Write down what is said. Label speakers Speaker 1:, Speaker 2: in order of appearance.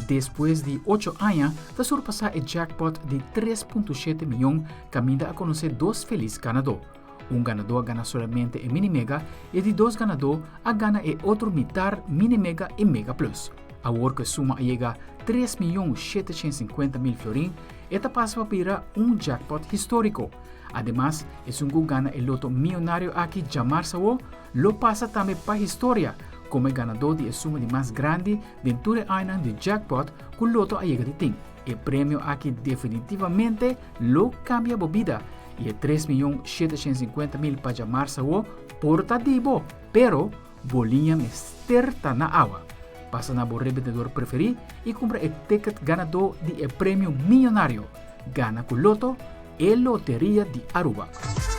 Speaker 1: Despues di ocho aña ta surpasá e jackpot di 3.7 mion kaminda a konosé dos felis ganadó. Un ganadó a gana solamente e Mini Mega i e di dos ganadó a gana e otro mitar Mini Mega i Mega Plus. Awor ku e suma a yega 3.750.000 florin, e ta pasa pa bira un jackpot históriko. Ademas, esun ku gana e loto mionario aki djamars awo lo pasa tambe pa historia komo e ganadó di e suma di mas grandi den tur e añanan di jackpot ku loto a yega di tin. E premio aki definitivamente lo kambia bo bida i e 3.750.000 pa djamars awo por ta di bo, pero bo liña mester ta na awa. Pasa na bo rebendedor preferí i kumpra e ticket ganadó di e premio mionario. Gana ku Loto, e loteria di Aruba.